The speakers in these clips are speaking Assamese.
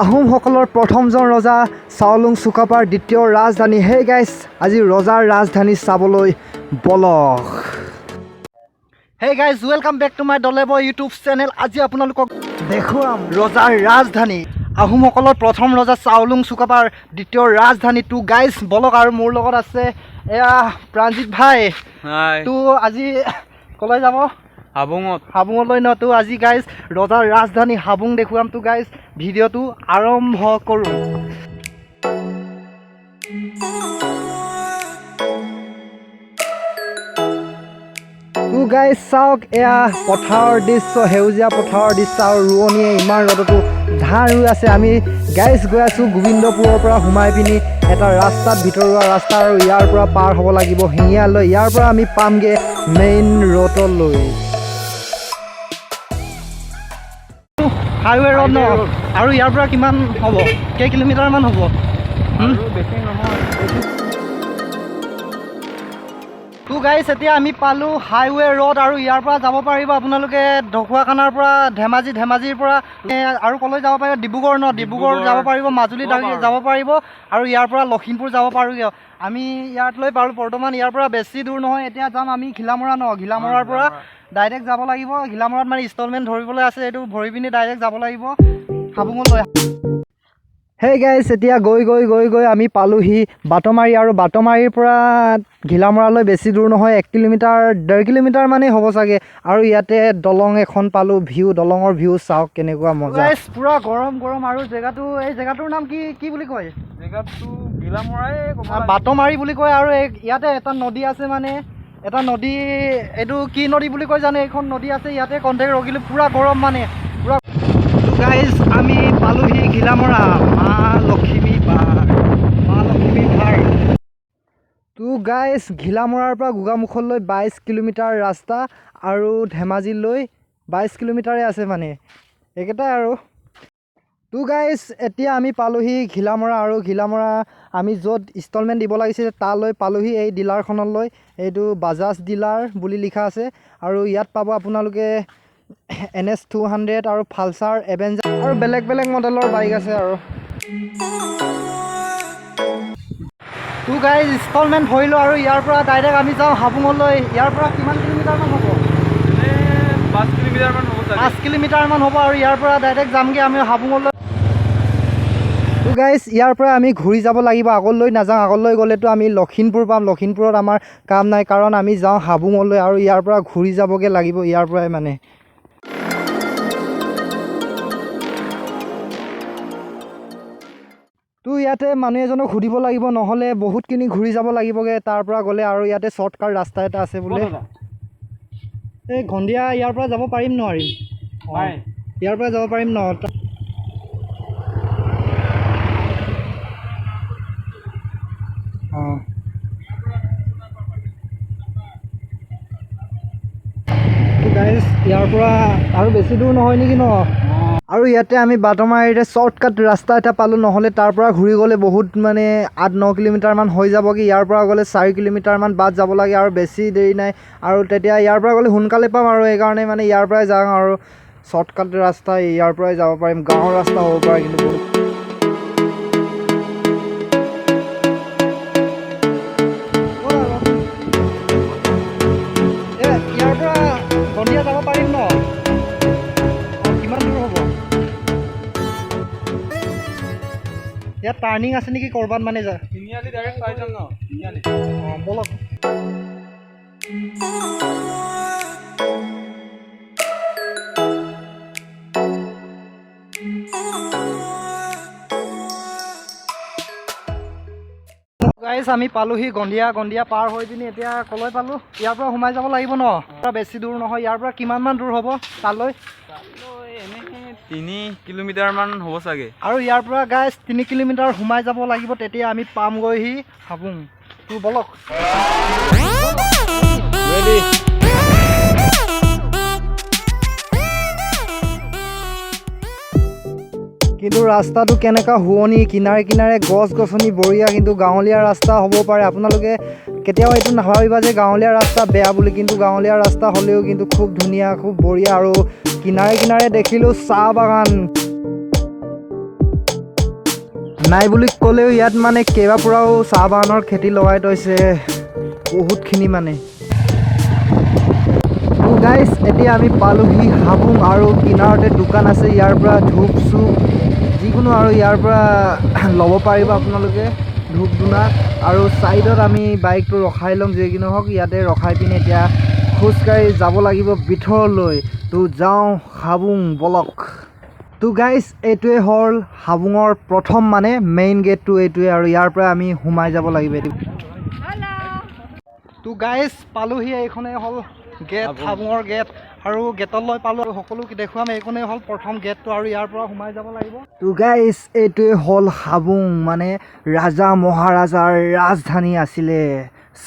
আহোমসকলৰ প্ৰথমজন ৰজা চাওলুং চুকাফাৰ দ্বিতীয় ৰাজধানী। হেই গাইজ, আজি ৰজাৰ ৰাজধানী চাবলৈ বলক। Hey guys, welcome back to my Dole Boy YouTube channel. আজি আপোনালোকক দেখুৱাম ৰজাৰ ৰাজধানী, আহোমসকলৰ প্ৰথম ৰজা চাওলুং চুকাফাৰ দ্বিতীয় ৰাজধানী। তো গাইজ বলক, আৰু মোৰ লগত আছে এয়া প্ৰাণজিত ভাই। হাই। তো আজি কলৈ যাব? হাবুঙত। হাবুঙলৈ ন? তো আজি গাইজ ৰজাৰ ৰাজধানী হাবুং দেখুৱাম। তো গাইজ ভিডিঅ'টো আৰম্ভ কৰোঁ। তো গাইজ চাওক, এয়া পথাৰৰ দৃশ্য, সেউজীয়া পথাৰৰ দৃশ্য আৰু ৰোৱনীয়ে ইমান ৰ'দতো ধান ৰুই আছে। আমি গাইজ গৈ আছোঁ গোবিন্দপুৰৰ পৰা সোমাই পিনি এটা ৰাস্তাত, ভিতৰুৱা ৰাস্তা, আৰু ইয়াৰ পৰা পাৰ হ'ব লাগিব শিঙিয়ালৈ। ইয়াৰ পৰা আমি পামগৈ মেইন ৰোডলৈ, হাইৱে ৰোড ন? আৰু ইয়াৰ পৰা কিমান হ'ব, কেই কিলোমিটাৰমান হ'ব? আৰু বেছি নহয়। তো গাইজ এতিয়া আমি পালোঁ হাইৱে ৰোড আৰু ইয়াৰ পৰা যাব পাৰিব আপোনালোকে ঢকুৱাখানাৰ পৰা ধেমাজি, ধেমাজিৰ পৰা আৰু কলৈ যাব পাৰিব? ডিব্ৰুগড় ন? ডিব্ৰুগড় যাব পাৰিব, মাজুলী যাব পাৰিব আৰু ইয়াৰ পৰা লখিমপুৰ যাব পাৰিব। আমি ইয়াত লৈ পাৰোঁ বৰ্তমান, ইয়াৰ পৰা বেছি দূৰ নহয়। এতিয়া যাম আমি ঘিলামৰা ন? ঘিলামৰাৰ পৰা ডাইৰেক্ট যাব লাগিব। ঘিলামৰাত মানে ইনষ্টলমেণ্ট ধৰিবলৈ আছে, এইটো ভৰি পিনি ডাইৰেক্ট যাব লাগিব হাবুঙলৈ। হেই গাইজ, এতিয়া গৈ গৈ গৈ গৈ আমি পালোহি বাটমাৰী আৰু বাটমাৰীৰ পৰা ঘিলামৰালৈ বেছি দূৰ নহয়, 1 কিলোমিটাৰ 1.5 কিলোমিটাৰ মানেই হ'ব চাগে। আৰু ইয়াতে দলং এখন পালোঁ, ভিউ, দলঙৰ ভিউ চাওক কেনেকুৱা মজা। পূৰা গৰম গৰম। আৰু জেগাটো, এই জেগাটোৰ নাম কি কি বুলি কয়? জেগাটো ঘিলামৰাই ক'ব লাগিব। বাটমাৰী বুলি কয়। আৰু এই ইয়াতে এটা নদী আছে, মানে এটা নদী, এইটো কি নদী বুলি কয় জানো? এইখন নদী আছে, ইয়াতে কণ্টেক্ট ৰখিলোঁ। পূৰা গৰম, মানে পূৰা। গাইজ আমি পালোহি ঘিলামৰা, মা লখিমী পাৰ, মা লখিমী পাৰ। তো গাইজ ঘিলামৰাৰ পৰা গোগামুখলৈ 22 কিলোমিটাৰ ৰাস্তা আৰু ধেমাজিলৈ 22 কিলোমিটাৰে আছে, মানে একেটাই আৰু। তো গাইজ এতিয়া আমি পালোহি ঘিলামৰা আৰু ঘিলামৰা আমি য'ত ইনষ্টলমেণ্ট দিব লাগিছিলে তালৈ পালোহি, এই ডিলাৰখনলৈ। এইটো বাজাজ ডিলাৰ বুলি লিখা আছে আৰু ইয়াত পাব আপোনালোকে NS 200 আৰু পালচাৰ, এভেঞ্জাৰ আৰু বেলেগ বেলেগ মডেলৰ বাইক আছে। আৰু তো গাইজ ইনষ্টলমেণ্ট ভৰিলোঁ আৰু ইয়াৰ পৰা ডাইৰেক্ট আমি যাওঁ হাবুঙলৈ। ইয়াৰ পৰা কিমান কিলোমিটাৰমান হ'ব? এনে 5 কিলোমিটাৰমান হ'ব চাগে। 5 কিলোমিটাৰমান হ'ব আৰু ইয়াৰ পৰা ডাইৰেক্ট যামগৈ আমি হাবুঙলৈ। তো গাইজ ইয়াৰ পৰা আমি ঘূৰি যাব লাগিব, আগলৈ নাযাওঁ। আগলৈ গ'লেতো আমি লখিমপুৰ পাম, লখিমপুৰত আমাৰ কাম নাই, কাৰণ আমি যাওঁ হাবুঙলৈ আৰু ইয়াৰ পৰা ঘূৰি যাবগৈ লাগিব ইয়াৰ পৰাই মানে। তো ইয়াতে মানুহ এজনক সুধিব লাগিব, নহ'লে বহুতখিনি ঘূৰি যাব লাগিবগৈ তাৰ পৰা গ'লে। আৰু ইয়াতে শ্বৰ্টকাট ৰাস্তা এটা আছে বোলে। এই গন্দিয়া ইয়াৰ পৰা যাব পাৰিম নোৱাৰিম? ইয়াৰ পৰা যাব পাৰিম ন? অঁ, গাইজ ইয়াৰ পৰা আৰু বেছি দূৰ নহয় নেকি ন? আৰু ইয়াতে আমি বাটমাৰীতে শ্বৰ্টকাট ৰাস্তা এটা পালোঁ, নহ'লে তাৰ পৰা ঘূৰি গ'লে বহুত মানে 8-9 কিলোমিটাৰমান হৈ যাবগৈ। ইয়াৰ পৰা গ'লে 4 কিলোমিটাৰমান বাট যাব লাগে আৰু বেছি দেৰি নাই, আৰু তেতিয়া ইয়াৰ পৰা গ'লে সোনকালে পাম আৰু সেইকাৰণে মানে ইয়াৰ পৰাই যাওঁ আৰু শ্বৰ্টকাট ৰাস্তা ইয়াৰ পৰাই যাব পাৰিম। গাঁৱৰ ৰাস্তা হ'ব পাৰে কিন্তু বহুত। ইয়াৰ পৰা গন্দিয়া যাব পাৰিম ন? কিমান দূৰ হ'ব? ইয়াত টাৰ্ণিং আছে নেকি ক'ৰবাত মানে? যা তিনিআলি ডাইৰেক্ট পাই যাম ন তিনিআলি? অঁ, ব'লক। গাইজ আমি পালোহি গন্দিয়া। গন্দিয়া পাৰ হৈ পিনি এতিয়া কলৈ পালোঁ? ইয়াৰ পৰা সোমাই যাব লাগিব ন? বেছি দূৰ নহয়। ইয়াৰ পৰা কিমানমান দূৰ হ'ব তালৈ? এনে 3 কিলোমিটাৰমান হ'ব চাগে। আৰু ইয়াৰ পৰা গাইজ 3 কিলোমিটাৰ সোমাই যাব লাগিব, তেতিয়া আমি পামগৈহি হাবুং। তো ব'লক। কিন্তু ৰাস্তাটো কেনেকুৱা শুৱনি, কিনাৰে কিনাৰে গছ গছনি বঢ়িয়া, কিন্তু গাঁৱলীয়া ৰাস্তা হ'ব পাৰে। আপোনালোকে কেতিয়াও এইটো নাভাবিবা যে গাঁৱলীয়া ৰাস্তা বেয়া বুলি, কিন্তু গাঁৱলীয়া ৰাস্তা হ'লেও কিন্তু খুব ধুনীয়া, খুব বঢ়িয়া। আৰু কিনাৰে কিনাৰে দেখিলোঁ চাহ বাগান। নাই বুলি ক'লেও ইয়াত মানে কেইবাপৰাও চাহ বাগানৰ খেতি লগাই থৈছে বহুতখিনি মানে। তো গাইজ, এতিয়া আমি পালোহি হাবুং আৰু কিনাৰতে দোকান আছে। ইয়াৰ পৰা ধূপ চুপ যিকোনো আৰু ইয়াৰ পৰা ল'ব পাৰিব আপোনালোকে ধূপ ধূনা। আৰু ছাইডত আমি বাইকটো ৰখাই ল'ম, যি কি নহওক। ইয়াতে ৰখাই পিনে এতিয়া খোজকাঢ়ি যাব লাগিব ভিতৰলৈ। তো যাওঁ হাবুং বলক। তো গাইজ, এইটোৱে হ'ল হাবুঙৰ প্ৰথম মানে মেইন গেটটো এইটোৱে আৰু ইয়াৰ পৰা আমি সোমাই যাব লাগিব এইটো। তো গাইজ, পালোহি। এইখনেই হ'ল গেট, হাবুঙৰ গেট। আৰু গেটলৈ পালোঁ আৰু সকলো দেখুৱাম। এইখনেই হ'ল প্ৰথম গেটটো আৰু ইয়াৰ পৰা সোমাই যাব লাগিব। তো গাইজ, এইটোৱে হ'ল হাবুং, মানে ৰাজা মহাৰাজাৰ ৰাজধানী আছিলে।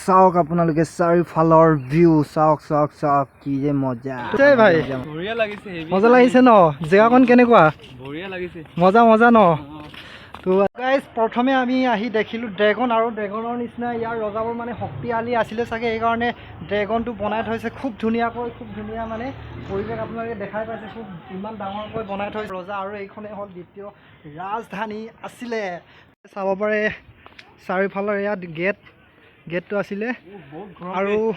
চাওক আপোনালোকে চাৰিওফালৰ ভিউ, চাওক চাওক চাওক, কি যে মজা ভাই! বঢ়িয়া লাগিছে, হেভি। মজা লাগিছে ন? জেগাকণ কেনেকুৱা? বঢ়িয়া লাগিছে। মজা মজা ন? তো গাইজ, প্ৰথমে আমি আহি দেখিলোঁ ড্ৰেগন আৰু ড্ৰেগনৰ নিচিনা ইয়াৰ ৰজাবোৰ মানে শক্তিশালী আছিলে চাগে, সেইকাৰণে ড্ৰেগনটো বনাই থৈছে খুব ধুনীয়াকৈ। খুব ধুনীয়া মানে পৰিৱেশ আপোনালোকে দেখাই পাইছে। খুব ইমান ডাঙৰকৈ বনাই থৈছে ৰজা। আৰু এইখনেই হ'ল দ্বিতীয় ৰাজধানী আছিলে। চাব পাৰে চাৰিওফালৰ ইয়াত গেটটো আছিলে। বহুত গৰম।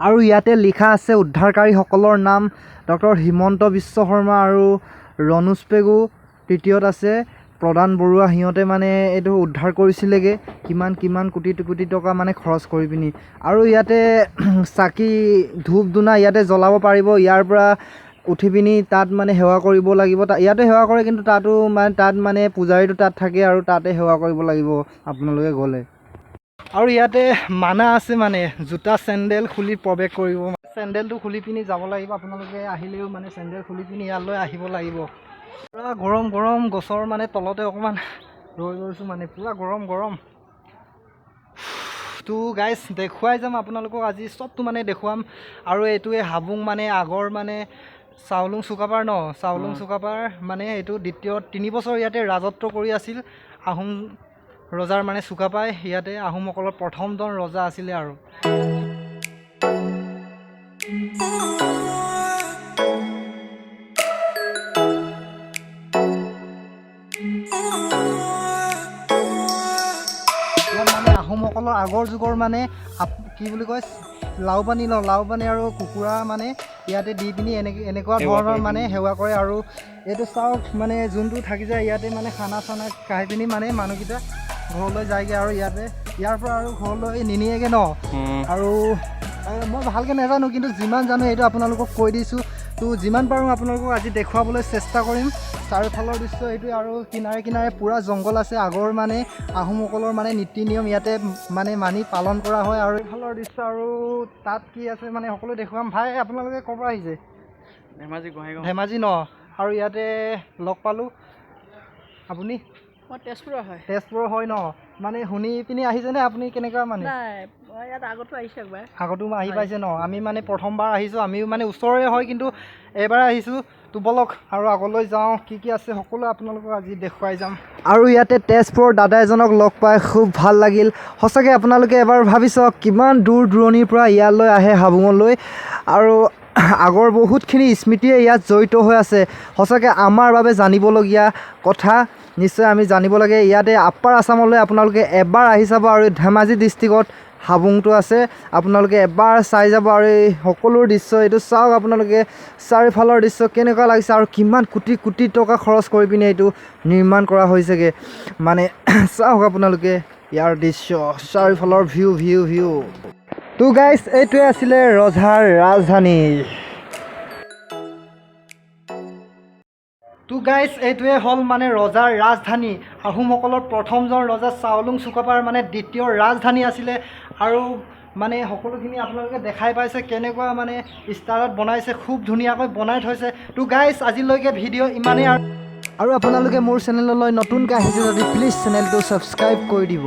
আৰু ইয়াতে লিখা আছে উদ্ধাৰকাৰীসকলৰ নাম, ডক্টৰ হিমন্ত বিশ্ব শৰ্মা আৰু ৰণোজ পেগু, তৃতীয়ত আছে প্ৰদান বৰুৱা। সিহঁতে মানে এইটো উদ্ধাৰ কৰিছিলেগৈ কিমান কিমান কোটি কোটি টকা মানে খৰচ কৰি পিনি। আৰু ইয়াতে চাকি ধূপ ধূনা ইয়াতে জ্বলাব পাৰিব। ইয়াৰ পৰা উঠি পিনি তাত মানে সেৱা কৰিব লাগিব। ইয়াতে সেৱা কৰে, কিন্তু তাতো মানে তাত মানে পূজাৰীটো তাত থাকে আৰু তাতে সেৱা কৰিব লাগিব আপোনালোকে গ'লে। আৰু ইয়াতে মানা আছে, মানে জোতা চেণ্ডেল খুলি প্ৰৱেশ কৰিব। চেণ্ডেলটো খুলি পিনি যাব লাগিব। আপোনালোকে আহিলেও মানে চেণ্ডেল খুলি পিনি ইয়ালৈ আহিব লাগিব। পূৰা গৰম গৰম, গছৰ মানে তলতে অকণমান ৰৈ গৈছোঁ, মানে পূৰা গৰম গৰম। তো গাইজ, দেখুৱাই যাম আপোনালোকক আজি চবটো মানে দেখুৱাম। আৰু এইটোৱে হাবুং, মানে আগৰ মানে চাওলুং চুকাফাৰ ন, চাওলুং চুকাফাৰ মানে এইটো দ্বিতীয় 3 বছৰ ইয়াতে ৰাজত্ব কৰি আছিল আহোম ৰজাৰ। মানে চুকাফাই ইয়াতে আহোমসকলৰ প্ৰথমজন ৰজা আছিলে। আৰু ইয়াত মানে আহোমসকলৰ আগৰ যুগৰ মানে কি বুলি কয়, লাও পানী ন, লাও পানী আৰু কুকুৰা মানে ইয়াতে দি পিনি এনেকৈ এনেকুৱা সেৱা ধৰণৰ কৰে। মানে সেৱা কৰে। আৰু এইটো চাওক, মানে যোনটো থাকি যায় ইয়াতে মানে খানা চানা খাই পিনি মানে মানুহকেইটা ঘৰলৈ যায়গৈ। আৰু ইয়াতে ইয়াৰ পৰা আৰু ঘৰলৈ নিনিয়েগৈ ন। আৰু মই ভালকৈ নাজানো, কিন্তু যিমান জানো সেইটো আপোনালোকক কৈ দিছোঁ। তো যিমান পাৰোঁ আপোনালোকক আজি দেখুৱাবলৈ চেষ্টা কৰিম। চাৰিওফালৰ দৃশ্য এইটোৱে। আৰু কিনাৰে কিনাৰে পূৰা জংঘল আছে। আগৰ মানে আহোমসকলৰ মানে নীতি নিয়ম ইয়াতে মানে মানি পালন কৰা হয়। আৰু এইফালৰ দৃশ্য আৰু তাত কি আছে মানে সকলো দেখুৱাম। ভাই, আপোনালোকে ক'ৰ পৰা আহিছে? ধেমাজি গোহাঁইগাঁও। ধেমাজি ন? আৰু ইয়াতে লগ পালোঁ। আপুনি? মই তেজপুৰৰ হয়। তেজপুৰৰ হয় ন? মানে শুনি পিনি আহিছেনে আপুনি, কেনেকুৱা মানে? নাই, মই ইয়াত আগতো আহিছোঁ একবাৰ। আগতো আহি পাইছে ন? আমি মানে প্ৰথমবাৰ আহিছোঁ। আমিও মানে ওচৰৰে হয়, কিন্তু এইবাৰ আহিছোঁ। তো ব'লক আৰু আগলৈ যাওঁ, কি কি আছে সকলো আপোনালোকক আজি দেখুৱাই যাম। আৰু ইয়াতে তেজপুৰৰ দাদা এজনক লগ পাই খুব ভাল লাগিল সঁচাকৈ। আপোনালোকে এবাৰ ভাবি চাওক, কিমান দূৰ দূৰণিৰ পৰা ইয়ালৈ আহে হাবুঙলৈ। আৰু আগৰ বহুতখিনি স্মৃতিয়ে ইয়াত জড়িত হৈ আছে। সঁচাকৈ আমাৰ বাবে জানিবলগীয়া কথা, নিশ্চয় আমি জানিব লাগে। ইয়াতে আপাৰ আছামলৈ আপোনালোকে এবাৰ আহি চাব। আৰু ধেমাজি ডিষ্ট্ৰিক্টত হাবুংটো আছে, আপোনালোকে এবাৰ চাই যাব। আৰু এই সকলোৰ দৃশ্য এইটো চাওক আপোনালোকে, চাৰিওফালৰ দৃশ্য কেনেকুৱা লাগিছে। আৰু কিমান কোটি কোটি টকা খৰচ কৰি পিনে এইটো নিৰ্মাণ কৰা হৈছেগৈ। মানে চাওক আপোনালোকে ইয়াৰ দৃশ্য, চাৰিওফালৰ ভিউ ভিউ ভিউ। তো গাইজ, এইটোৱে আছিলে ৰজাৰ ৰাজধানী। তো গাইজ, এইটোৱে হ'ল মানে ৰজাৰ ৰাজধানী। আহোমসকলৰ প্ৰথমজন ৰজা চাওলুং চুকাফাৰ মানে দ্বিতীয় ৰাজধানী আছিলে। আৰু মানে সকলোখিনি আপোনালোকে দেখাই পাইছে, কেনেকুৱা মানে ষ্টাইলত বনাইছে, খুব ধুনীয়াকৈ বনাই থৈছে। তো গাইজ, আজিলৈকে ভিডিঅ' ইমানেই। আৰু আপোনালোকে মোৰ চেনেললৈ নতুনকৈ আহিছে যদি প্লিজ চেনেলটো ছাবস্ক্ৰাইব কৰি দিব।